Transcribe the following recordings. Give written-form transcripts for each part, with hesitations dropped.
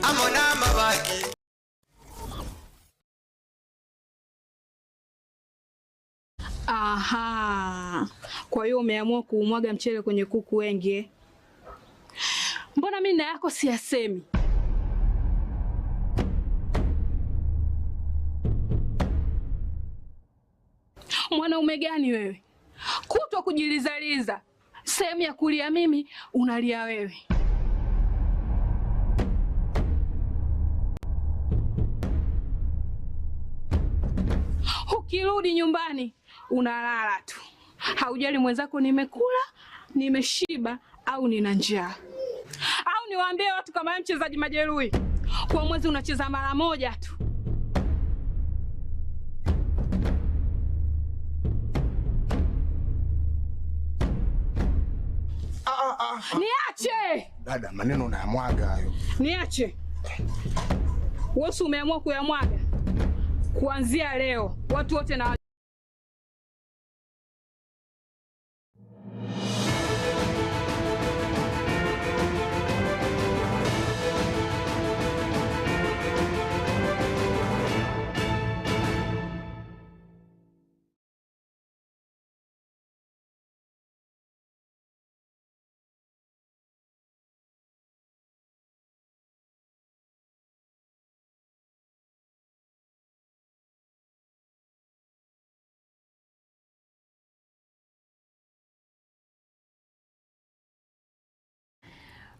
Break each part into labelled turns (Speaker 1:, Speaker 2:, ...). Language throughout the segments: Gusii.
Speaker 1: Amo namabati.
Speaker 2: Aha, kwa hiyo umeamua kuumwaga mchele kwenye kuku wengi eh? Mbona mimi na yako siyasemi? Mwanaume gani wewe? Kutwa kujilizaliza, sehemu ya kulia mimi unalia wewe. Ukirudi nyumbani unalala tu, haujali mwenzako nimekula, nimeshiba au nina njaa. Au niwaambie watu kama wewe mchezaji majeruhi, kwa mwezi unacheza mara moja tu. Niache,
Speaker 3: Dada, maneno unayamwaga hayo.
Speaker 2: niache. Wewe si umeamua kuyamwaga? Kuanzia leo watu wote na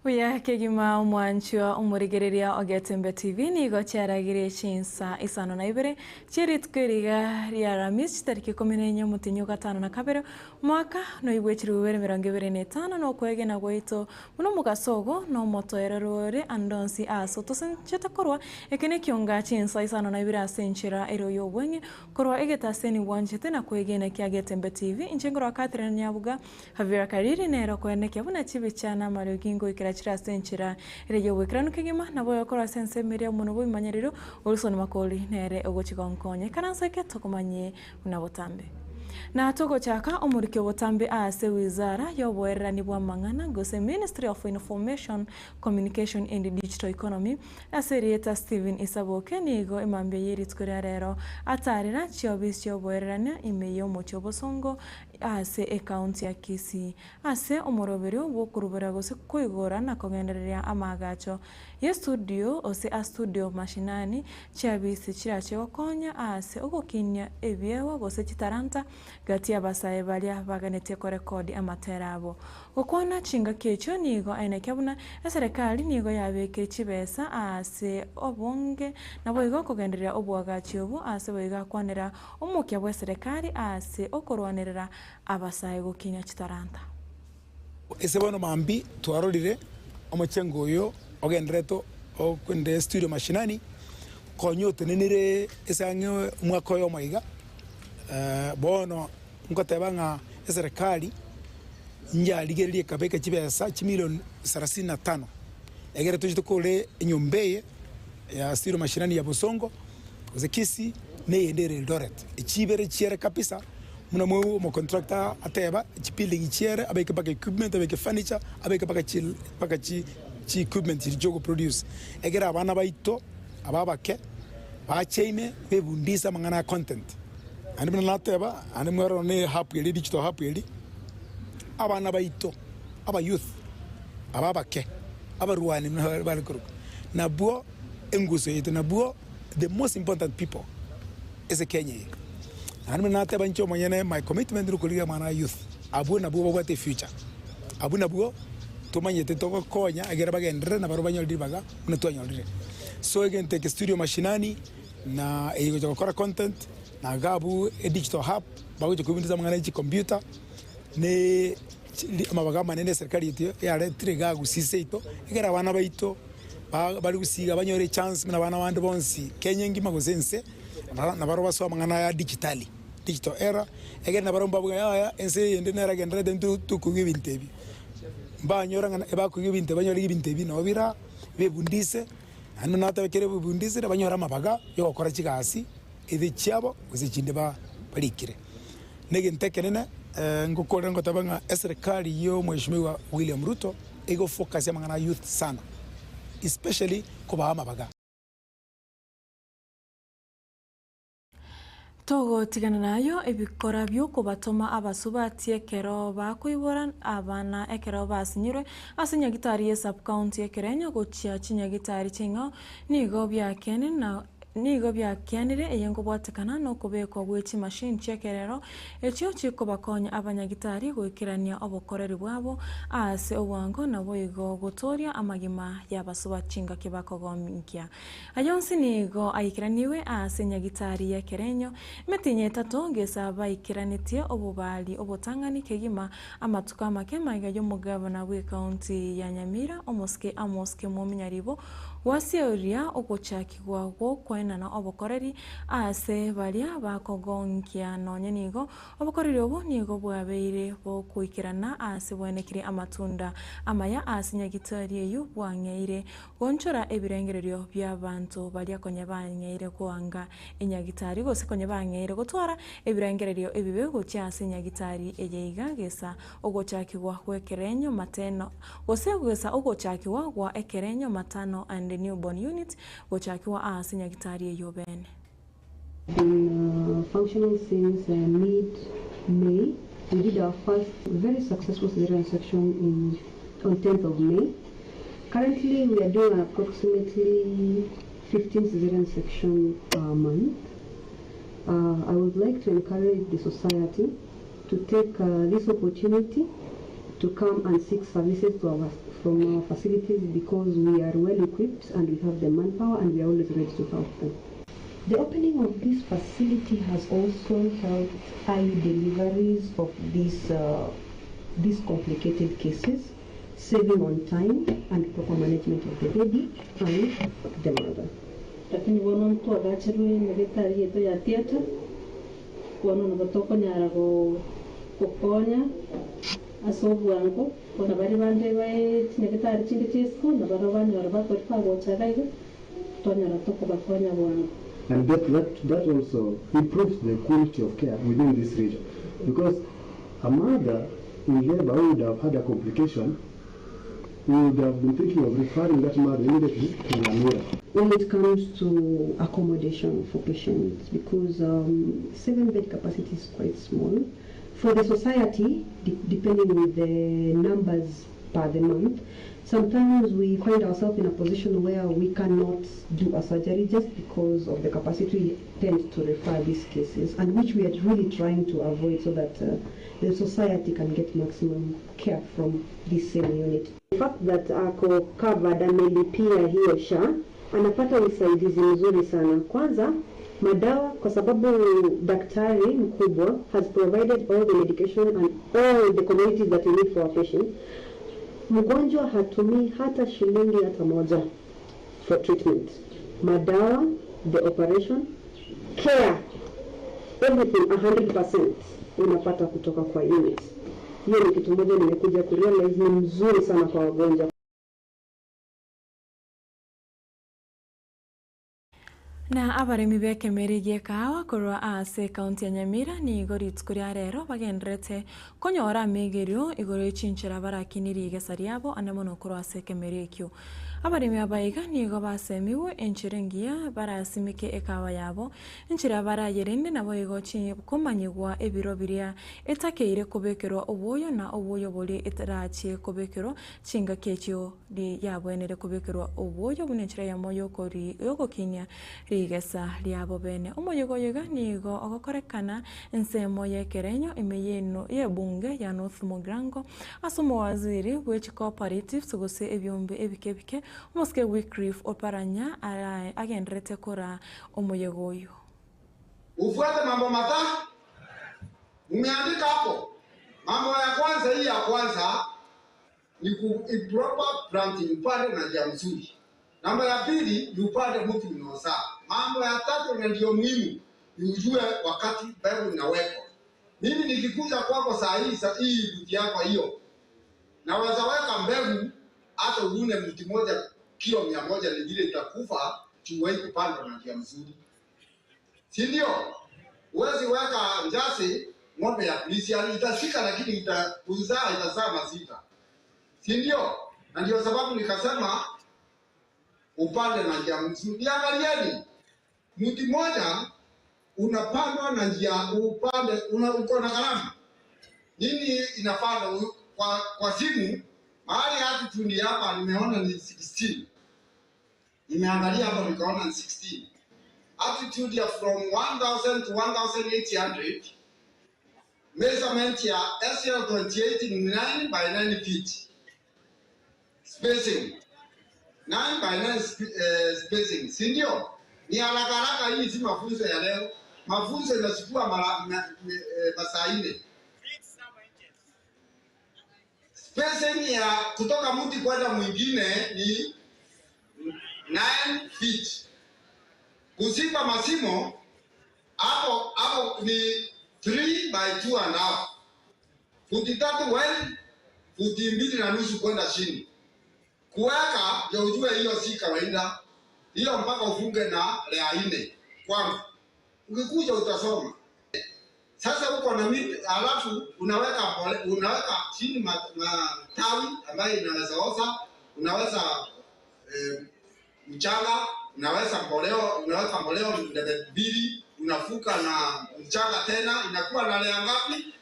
Speaker 4: Buya kegima omwanchwa omorigereria o Getembe TV nigo chiaragire chinsa isano na ibere chirituko eriga ria Alhamisi chitariki ikomi na enye omotinyi o gatano na kabere omwaka noibwe chiribu bibere emerongo ebere na etano na okwegena gwaito buna omogaso ogo na omotoereru ore ande onsi ase otosenchete korwa eke nekionga chinsa isano na ibere ase enchera ere oyo obweng'e korwa egetaseni bwanchete na kwegena kia Getembe TV inche nkorwa Catherine Nyabuga Javier Kariri nere okoenekia buna chibicha na amariogi ngoikera chire ase enchera ere y'oboikeranu kegima nabo oyokorwa ase ensemo eria omonwa bw'ebimanyerero Wilson Makori nere ogochia gonkonya ekaranso eke tokomanyie buna botambe. Na togochaka omoriki obotambe ase wizara y'oboererani bw'amang'ana gose Ministry of Information, Communication and Digital Economy ase erieta Stephen Isaboke nigo emambia ye rituko ria rero atarera chiobisi chi'oboererania ime y'omochie obosongo ase ecounty ya Kisii ase omoroberio bw'okorubera gose koigora na kogendereria amaagacho ye studio ose a studio mashinani chiabisi chirache gokonya aase ogokinia ebiegwa gose chitalanta gati y'abasae baria baganetie korekodi amatera abo. Gokwana chingaki echio nigo aenekia buna eserekari nigo yabekire chibesa aase obonge naboigo kogendereria oboagachi obo aase boigo akwanera omokia bw'eserekari aase okorwanerera abasae gokinia chitalanta.
Speaker 5: Ase bono mambia twarorire omochengo oyo ogendererete okwende studio mashinani konya otenenire ase ang'e omwaka oyomo iga, bono ngoteba ng'a eserekari njarigererie ekabeka chibesa chimilion sarasini na tano egere toche tokore enyomba eye ya studio mashinani ya Bosongo gose Kisii na eyende ere Eldoret. Echi ibere chiere kabisa. Buna omocontractor ateba, chibuilding chiere, abeke mpaka equipment, abeke furniture, abeke mpaka chi mpaka chi chi equipment chiria chiogoproduce, ekero abana baito aba abake bache ime bebundise amang'ana ya content. Naende buna nateba, naende mwerore na ehub eria digital hub eria, abana baito aba youth aba abake, abarwani buna bare korokwa, nabwo enguso yaito, nabwo the most important people ase Kenya eye. Naende buna nateba inche omonyene my commitment nokorigia amang'ana a youth, abwo nabwo babwate efuture, abwo nabwo tomanyete togokonya ekero bagenderere nabarobwo banyore ribaga buna twanyorire. So egento eke studio mashinani na eye gocha gokora content na iga abwo edigital hub bagocha koebundisa amang'ana ya chicomputer ne amabaga amanene eserikari yaito yaretire iga gusii seito ekero abana baito ba bare gusii iga banyore echance buna abana bande bonsi Kenya engima gose ense. Nabarobwo basoe amang'ana aya digitali, digital era, ekero nabarobwo mbabuge yaya ense eyende nere egendererete intwe tokoigwa ebinto ebi. Mbanyora ng'a ebakoigwa ebinto banyore ebinto ebi nabo bira bebundise, naende natebe kere bebundisire banyore amabaga ya ogokora chigasi either chiabo gose echinde ba barikire. Na egento ekenene. Ngokorera ngoteba ng'a eserikari ya Omweshimiwa William Ruto ego focus amang'ana a youth sana, especially kobaa amabaga.
Speaker 4: Togotigana nayo ebikora bi'okobatoma abasubati ekero bakoibora abana ekero basinyirwe ase nyagitari ye sub-county y'Ekerenyo gochia chinyagitari ching'ao nigo biakianire na nigo biakianire eye nkobwatekana nokobekwa gwe chimashini chi'ekerero echio chikobakonya abanyagitari goikerania obokoreri bwabo ase obwango naboigo gotoria amagima y'abasubati chingaki bakogonkia. Aya onsi nigo aikeraniwe ase nyagitari y'ekerenyo, emetienyi etato ngesa baikeranetie obobari obotang'ani kegima amatuko amake magega y'omogavana bw'ecounty ya Nyamira omosike Amos Kemwomi Nyaribo gwasieria ogochakigwa gw'okoenana obokoreri ase baria bakogonkia nonye nigo Obokoreri obo nigo bwabeire bogoikerana aase bwenekire amatunda amaya ase nyagitari eyio bwang'eire goonchora ebirengererio bi'abanto baria konya bang'eire koanga enyagitari gose konya bang'eire gotwara ebirengererio ebibe gochia ase enyagitari eye iga gesa ogochakigwa gw'ekerenyo mateno gose gesa ogochakigwa gwa ekerenyo matano and newborn unit gochakigwa aase enyagitari eyio bene.
Speaker 6: Been functional since mid May. We did our first very successful cesarean section in on 10th of May. Currently we are doing approximately 15 cesarean section per month. Uh, I would like to encourage the society to take uh, this opportunity to come and seek services to our, from our facilities because we are well equipped and we have the manpower and we are always ready to help them. The opening of this facility has also helped early deliveries of these, these complicated cases, saving on time and proper management of the baby and the mother.
Speaker 7: Lakini bono ntwagacherwe nyagetari yaito ya theatre, bono nabo tokonyara gokonya ase obwango, bono baria bande bae chinyagetari chinde chia isiko, nabarabwo banyora bakori bagocha iga iga, twanyora tokobakonya bwango.
Speaker 8: And that, that, that also improves the quality of care within this region. Because a mother in labor who would have had a complication, we would have been thinking of referring that mother immediately to Nyamira.
Speaker 6: When it comes to accommodation for patients, because 7 bed capacity is quite small. For the society, depending with the numbers per the month, sometimes we find ourselves in a position where we cannot do a surgery just because of the capacity. We tend to refer these cases, and which we are really trying to avoid so that the society can get maximum care from this same unit. The fact that ako covered, amelipia hiyo SHA, anapata usaidizi mzuri sana. Kwanza madawa, kwa sababu daktari mkubwa has provided all the medication and all the commodities that we need for our patient. Mgonjwa hatumii hata shilingi hata moja for treatment. Madawa, the operation, care, everything 100% unapata kutoka kwa unit. Hiyo ni kitu moja nimekuja kurealize ni mzuri sana kwa wagonjwa.
Speaker 4: Na abaremi b'ekemeri gi'ekahawa korwa ase ekaunti ya Nyamira nigo rituko ria rero bagenderete konyora amegerio igoro y'echinchera barakiniri igesa riabo ande mono korwa ase ekemeri ekio. Abaremi aba iga nigo basemiwe enchera engiya barasimeke ekahawa yabo, enchera barayerende nabo igo komanyigwa ebiro biria etakeire kobekerwa oboyo na oboyo boria etarachie kobekerwa chingaki echio yabwenere kobekerwa oboyo buna enchera eyemo yogokinia rigesa riabo bene. Omoyego oyo iga nigo ogokorekana ensemo y'ekerenyo ime y'ebunge ya North Mugirango ase omowaziri bwe chicooperatives gose ebiombe ebike ebike omosike Wycliffe Oparanya agenderete kora omoyego oyo.
Speaker 1: Ufuate mambo matatu umeandika hapo. Mambo ya kwanza, hii ya kwanza ni proper planting, upande na njia mzuri. Namba ya pili ni upande mti unaozaa. Mambo ya tatu na ndio muhimu ni ujue wakati mbegu inawekwa. Mimi nikikuja kwako saa hii, saa hii mti yako hiyo, naweza weka mbegu hata uvune mti moja kilo 100 ni vile itakufa juu kupandwa na njia mzuri. Si ndio? Huwezi weka njasi Ng'ombe ya Friesian itashika, lakini ita kuzaa itazaa masita, si ndio? Na ndio sababu nikasema upande na njia mzuri. Angalieni, mti mmoja unapandwa na njia upande una, uko na gharama nini inapanda kwa, kwa simu mahali altitude hapa nimeona ni 16 nimeangalia hapa nikaona ni 16 altitude ya from 1000 to 1800 measurement ya SL28 ni 9 by 9 feet spacing 9 by 9 sp eh, spacing, si ndio? Ni haraka haraka, hii si mafunzo ya leo. Mafunzo inachukua mara eh, masaa nne. Spacing ya kutoka mti kwenda mwingine ni 9 feet. Kuziba masimo hapo hapo ni 3 by 2 and a half, futi tatu well, futi mbili na nusu kwenda chini. Kuweka ndio ujue hiyo si kawaida, hiyo mpaka ufunge na lea nne kwangu. Ukikuja utasoma. Sasa uko na miti alafu unaweka pole, unaweka chini matawi ambayo inaweza oza, unaweza eh, mchanga, unaweza mboleo, unaweka mboleo debe mbili, unafuka na mchanga tena, inakuwa na lea ngapi?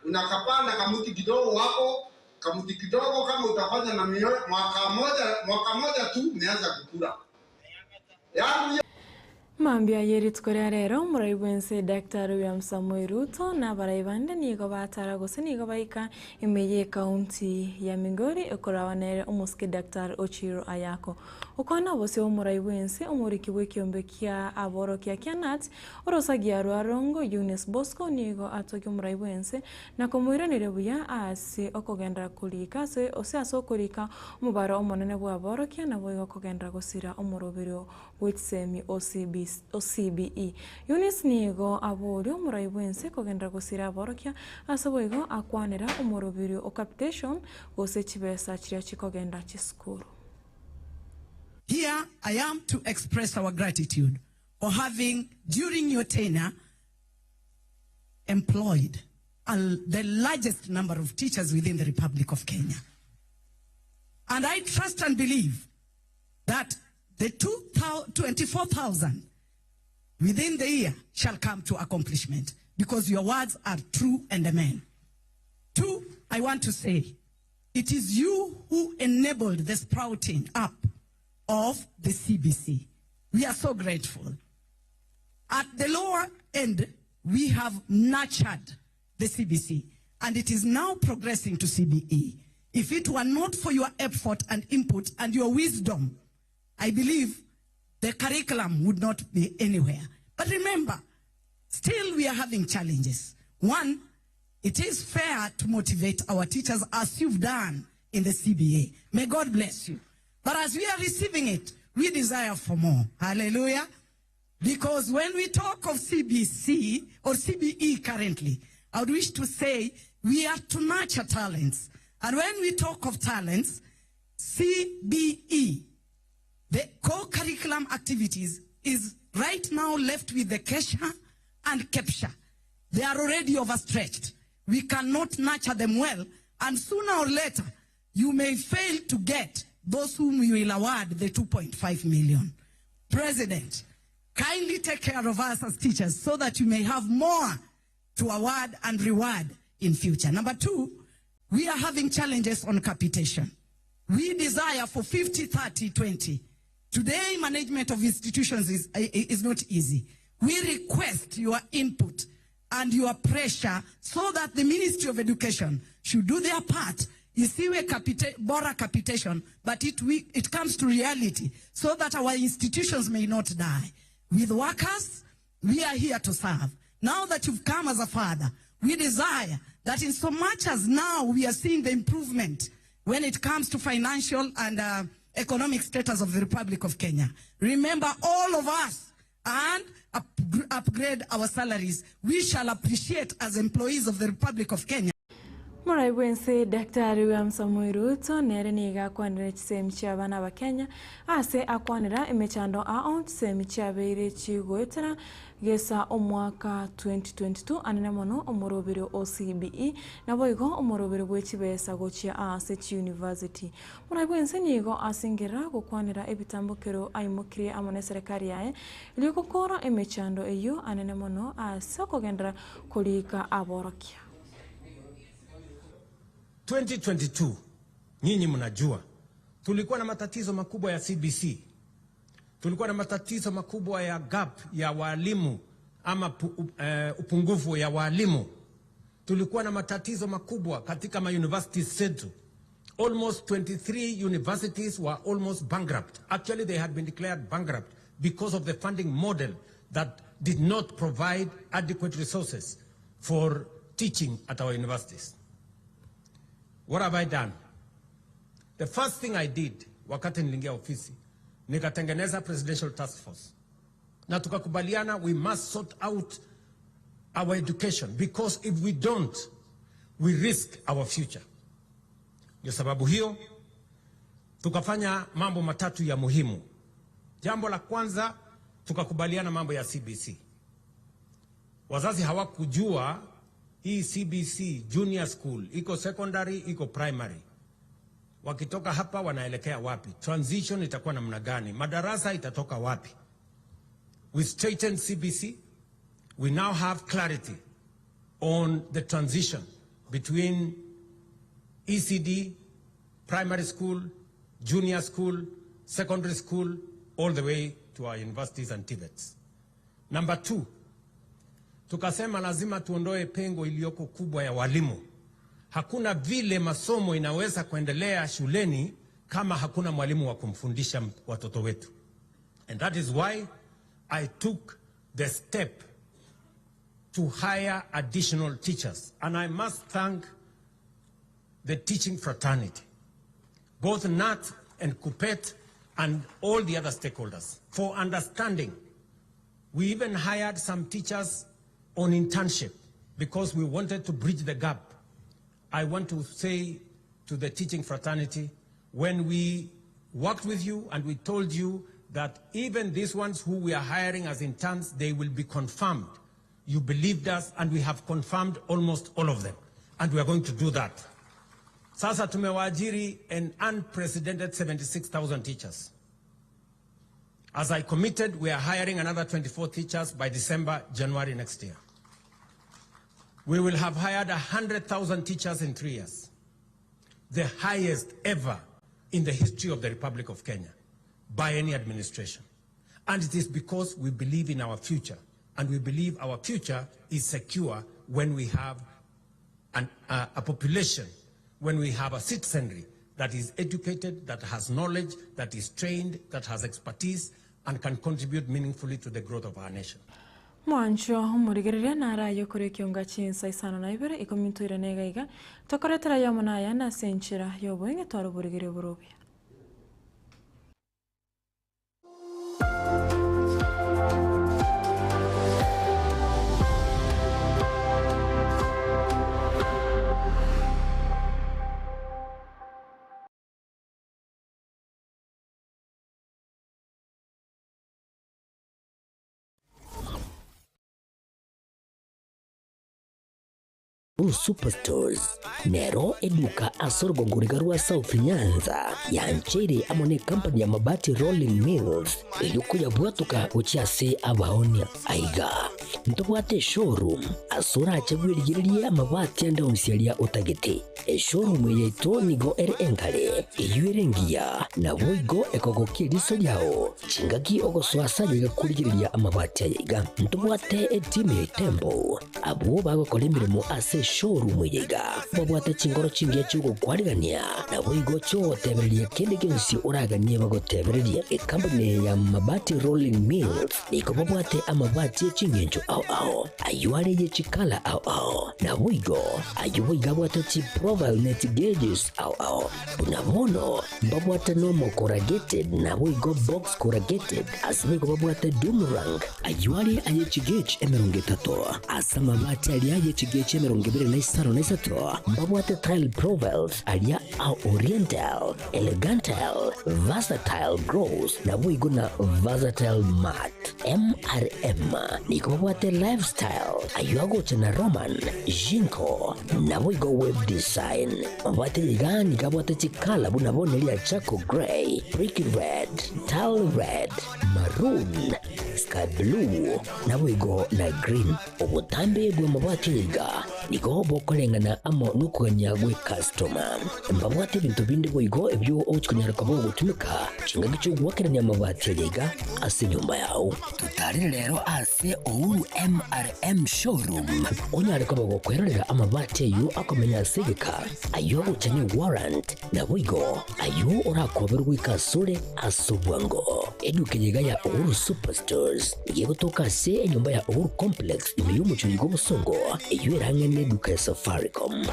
Speaker 1: Unakapanda kamuti kidogo hapo, kamuti kidogo kama utafanya na mio, mwaka moja tu umeanza kukula. Yaani
Speaker 4: Mambia ye rituko ria rero omorai bwense Daktari William Samoei Ruto na abarai bande nigo batara gose nigo baika ime ye ekaunti ya Migori ekorawa nere omosike Daktari Ochiro Ayako. Okwana obosio omorai bwense omoriki bwa ekiombe kia aborokia kia KNUT orosagia rwa Rongo Eunice Bosco nigo atokia omorai bwense na komoiraneria buya ase okogenderera korika ase ose ase okorika omobaro omonene bwa aborokia nabo igo okogenderera gosira omoroberio bwa chisemi OCB OCBE. Eunice nigo aboria omorai bwense kogenderera gosira aborokia ase boigo akwanera omoroberio o capitation gose chibesa chiria chikogenda chisukuru.
Speaker 9: Here I am to express our gratitude for having, during your tenure, employed the largest number of teachers within the Republic of Kenya. And I trust and believe that the 24,000 within the year shall come to accomplishment because your words are true and amen. Two, I want to say, it is you who enabled the sprouting up of the CBC. We are so grateful. At the lower end, we have nurtured the CBC, and it is now progressing to CBE. If it were not for your effort and input and your wisdom, I believe the curriculum would not be anywhere. But remember, still we are having challenges. One, it is fair to motivate our teachers as you've done in the CBA. May God bless you. But as we are receiving it, we desire for more. Hallelujah. Because when we talk of CBC or CBE currently, I would wish to say we are to nurture talents. And when we talk of talents, CBE, the co-curriculum activities, is right now left with the KESHA and KEPSHA. They are already overstretched. We cannot nurture them well, and sooner or later, you may fail to get those whom you will award the 2.5 million. President, kindly take care of us as teachers so that you may have more to award and reward in future. Number two, we are having challenges on capitation. We desire for 50, 30, 20. Today, management of institutions is not easy. We request your input and your pressure so that the Ministry of Education should do their part. Isiwe bora capitation, but it comes to reality so that our institutions may not die. With workers, we are here to serve. Now that you've come as a father, we desire that in so much as now we are seeing the improvement when it comes to financial and economic status of the Republic of Kenya. Remember all of us and upgrade our salaries. We shall appreciate as employees of the Republic of Kenya.
Speaker 4: Morai bwense Daktari William Samoei Ruto nere nigo akwanire chisemi chia abana aba Kenya ase akwanera emechando ao chisemi chiabeire chigoetera gesa omwaka 2022 anene mono omoroberi o CBE naboigo omoroberi bwe chibesa gochia ase chiuniversity. Morai bwense nigo asengerera gokwanera ebitambokero aimokirie amo neserekari yaye erio gokora emechando eyio anene mono ase okogenderera korika aborokia.
Speaker 10: 2022 nyinyi mnajua tulikuwa na matatizo makubwa ya CBC, tulikuwa na matatizo makubwa ya gap ya walimu ama upungufu ya walimu. Tulikuwa na matatizo makubwa katika ma universities zetu. Almost 23 universities were almost bankrupt. Actually, they had been declared bankrupt because of the funding model that did not provide adequate resources for teaching at our universities. What have I done? The first thing I did wakati niliingia ofisi, nikatengeneza presidential task force na tukakubaliana we must sort out our education because if we don't we risk our future. Ndio sababu hiyo tukafanya mambo matatu ya muhimu. Jambo la kwanza tukakubaliana mambo ya CBC. Wazazi hawakujua hii CBC junior school iko secondary, iko primary. Wakitoka hapa wanaelekea wapi? Transition itakuwa namna gani? Madarasa itatoka wapi? We straightened CBC. We now have clarity on the transition between ECD, primary school, junior school, secondary school, all the way to our universities and TVETs. Number two, tukasema lazima tuondoe pengo iliyoko kubwa ya walimu. Hakuna vile masomo inaweza kuendelea shuleni kama hakuna mwalimu wa kumfundisha watoto wetu. And that is why I took the step to hire additional teachers. And I must thank the teaching fraternity, both NAT and KUPPET and all the other stakeholders, for understanding. We even hired some teachers on internship because we wanted to bridge the gap. I want to say to the teaching fraternity, when we worked with you and we told you that even these ones who we are hiring as interns, they will be confirmed. You believed us and we have confirmed almost all of them. And we are going to do that. Sasa tumewaajiri an unprecedented 76,000 teachers. As I committed, we are hiring another 24 teachers by December, January next year. We will have hired 100,000 teachers in 3 years, the highest ever in the history of the Republic of Kenya by any administration. And it is because we believe in our future, and we believe our future is secure when we have a population, when we have a citizenry that is educated, that has knowledge, that is trained, that has expertise, and can contribute meaningfully to the growth of our nation.
Speaker 4: Mwancho omorigereria naraye okore ekionga chinsa isano na ibere ikomi ntoire na iga iga tokoretera yomo naya nase enchera ya oboenge twara oborigeri oborobia.
Speaker 11: Superstores nero eduka asorogongoriga rwa South Nyanza yanchere amo ne company ya Mabati Rolling Mills eyuko yabwatuka gochiase abaonia aiga ntobwate showroom asora achebwerigereria amabati ande onsiaria otagete eshowroom yaito nigo ere enkare eyuere ngiya naboigo ekogokia eriso riao chingaki ogoswasa yegakurigereria amabati ayaiga ntobwate etimu ya Tembo abwo bagokora emirimo ase showroom yaiga babwate chingoro chingiya chiogokwarigania naboigo chiogotebereria kende gionsi oraganie bagotebereria ekampani ya Mabati Rolling Mills niko babwate amabati echingencho ao ao, ayio are ye chikala ao ao, naboigo ayio boigo abwate chiprofile ne chigeges ao ao. Buna bono mbabwate normal corrugated naboigo box corrugated, ase boigo babwate doomerang, ayio are aye chigauge 30, ase amabati aria aye chigauge 23 mbabwate tile profiles aria a oriental, Elegantal, Versatile Gross, naboigo na Versatile Matte. MRM nigo babwate Lifestyle, ayio agocha na Roman, Jinko, naboigo Wave Design. Mabwate iga nigo abwate chikala buna bono eria Charcoal Grey, Brick Red, Tile Red, Maroon, Sky Blue, naboigo na Green. Obotambe bw'amabati iga nigo bokoreng'ana amo nokogania gw'ekastoma. Mbabwate ebinto binde boigo ebio ogochia konyara koba ogotumeka chingaki chi'ogoakerania amabati aya iga ase enyomba yao. Totarere rero ase Uhuru MRM Showroom onyare koba gokwerorera amabati ayio akomenya ase egeka, ayio agocha ne warrant, naboigo ayio orakoberwe goika asore ase obwango. Eduka eye iga ya Uhuru Superstores nigo egotoka ase enyomba ya Uhuru Complex ime y'omochie oyo bw'obosongo, eyio ere ang'e n'eduka ya Safaricom.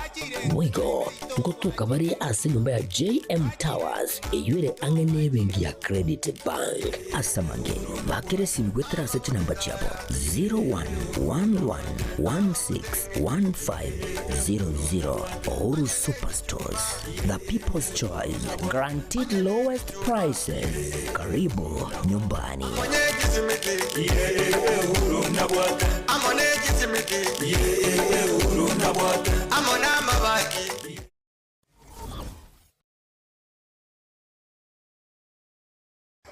Speaker 11: Boigo ngotoka bare ase enyomba ya JM Towers eyio ere ang'e n'ebenki ya Credit Bank. Ase amange, bakera esimi goetera ase chinamba chiabo 0111161500. Uhuru Superstores, the people's choice, guaranteed lowest prices. Karibu nyumbani.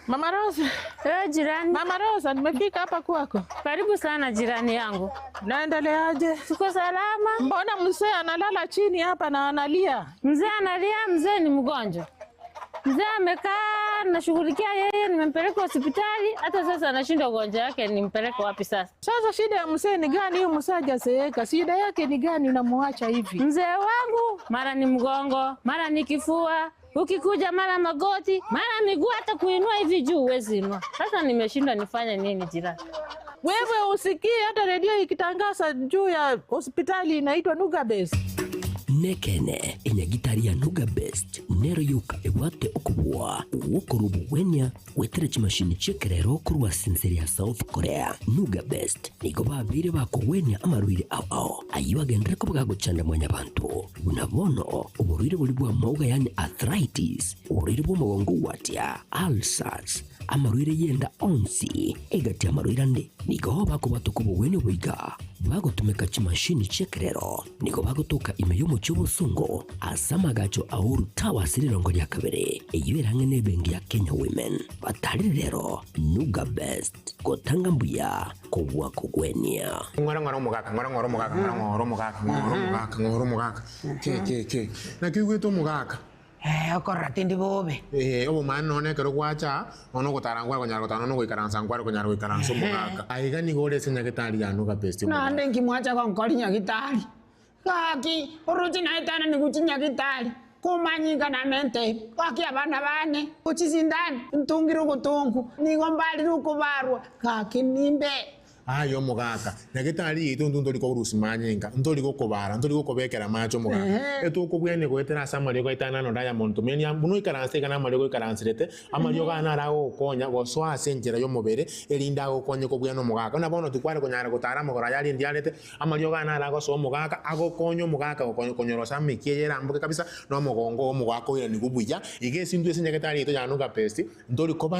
Speaker 12: Mama Rosa.
Speaker 13: Eh, jirani.
Speaker 12: Mama Rosa, nimefika hapa kwako.
Speaker 13: Karibu sana jirani yangu.
Speaker 12: Naendeleaje?
Speaker 13: Tuko salama.
Speaker 12: Mbona mzee analala chini hapa na analia?
Speaker 13: Mzee analia, mzee ni mgonjwa. Mzee amekaa, nashughulikia yeye, nimempeleka hospitali, hata sasa anashindwa ugonjwa wake, nimpeleke wapi sasa?
Speaker 12: Sasa shida ya mzee ni gani? Huyu mzee hajazeeka, shida yake ni gani unamuacha hivi?
Speaker 13: Mzee wangu mara ni mgongo, mara ni kifua, ukikuja mara magoti, mara miguu, hata kuinua hivi juu huwezi inua. Sasa nimeshindwa nifanye nini jirani?
Speaker 12: Wewe usikii hata redio ikitangaza juu ya hospitali inaitwa Nuga Base.
Speaker 11: Nekene enyagitari ya Nuga Best nero yoka ebwate okobua gwokorwa obogwenia gwetera chimashini chi'ekerero korwa ase ensere ya South Korea. Nuga Best nigo babeire bakogwenia amarwaire ao ao ayio agenderere koba gagochanda mwanyabanto buna bono oborwaire boria bw'amauga yaani arthritis, oborwaire bw'omogongo gwatia, ulcers, Amarwaire y'enda onsi egati y'amarwaire ande nigo bakobatoka obogwenia oboiga bagotumeka chimashini chi'ekerero. Nigo bagotoka ime y'omochie obosongo ase amagacho a Uhuru Towers rirongo ria kabere, eyio ere ang'e n'ebenki ya Kenya Women. Batarire rero Nuga Best, gotanga mbuya kobua kogwenia.
Speaker 3: Ng'ora ng'ora omogaka, ng'ora ng'ora omogaka, ng'ora ng'ora omogaka, ng'ora omogaka, ng'ora omogaka. Ke ke ke. Naki oigwete omogaka?
Speaker 14: Ee, okorora tindi bobe.
Speaker 3: Ee, obomaene nonya ekero gwacha aa, nonya ogotara nkware konyara gotara, nonya ogoikaransa nkware konyara goikaransa omogaka. Aiga nigo ore ase nyagetari ya Nuga Best omogaka.
Speaker 14: Naende inki mwacha gonkori nyagitari? Gaki, oroche naetananigwe chinyagitari, komanyinga namente, gaki abana bane, ochisindane, ntungire ogotongu, nigo mbarire okobarwa, gaki nimbe.
Speaker 3: Aye omogaka, nyagetari yaito intwe ntori korusia manyinga, ntori gokobara, ntori gokobekera amache omogaka. Etokobwenia goetera ase amariogo aito ane anonde ayamonto menia, buna oikaranse iga namariogo oikaranserete, amariogo aya naro agogokonya gosoa ase enchera y'omobere, erinde agokonye kobwena omogaka. Buna bono tikware konyara gotara amagoro aya aria ndiarete, amariogo aya naro agosoa omogaka, agokonya omogaka konyorosa amekia eye eramboke kabisa, na omogongo oo omogaka oiranigwe buya. Iga ase intwe ase nyagetari yaito ya Nuga Best, ntori koba.